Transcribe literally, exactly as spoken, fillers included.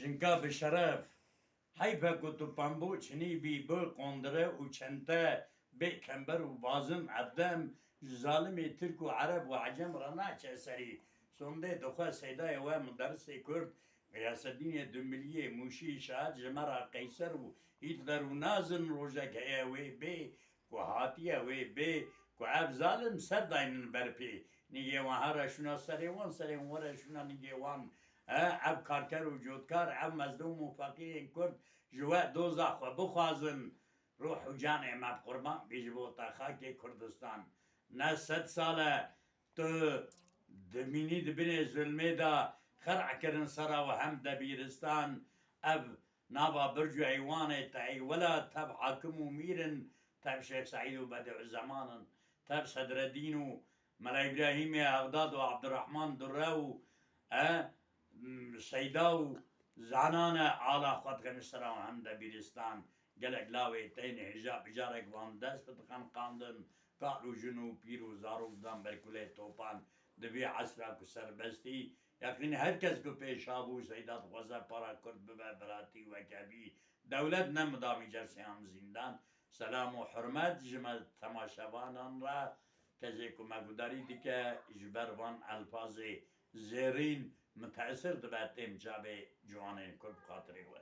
Jinka bi şeref. Heyf e ku tu pembo çinî bî, bi qondire û çente, bê kember û bazin, evdem ji zalimê Tirk û Ereb û Ecem re naçe serî. Sondê dixwe Seydayê we muderisê Kurd, Giyasedînê Dumiliyê Mûşî şahet ji me re Qeyser û Hîtler û Nazin rojek heye wê bê ku hatiye wê bê ku ev zalim ser daynin ber pê. Nîgê wan here şûna serê wan, serê wan were şûna nîgê wan. He, ev karker û cotkar, ev mezlûm û feqîrên Kurd ji we doza xwe bixwazin. Ruh û canê me bi qurban bî ji bo te xakê Kurdistan. Ne sed sal e tu dimînî di binê zulmê de xer'kirin sera we hem debîristan. Ev nava birc û eywanê te ey wela tev hakim û mîr in, tev Şêx Seîd û Bedîuzzeman in, tev Sedredîn û Mela Îbrahîmê Exdad û Abdurrahman Durre û e, m, Seyda û Zanane ala xwe dixin sera wan hem debîristan. Gelek lawê tên hêja bi carek van dest bi dixin qandin, kal û jin û pîr û zarok dan ber kulê topan. Di vî esra ku serbestî, yaqîn her kes ku pêşa bû, Seyda dixwaze para Kurd bibe biratî weke bî. Dewlet ne midamî cersê em zîndan. Selam û hurmet ji me temaşevanan re. Kesê ku me gudarî dike, ji ber van elfazê zêrîn, mitesir dibe, têm çavê ciwanên Kurd bi xatirê we.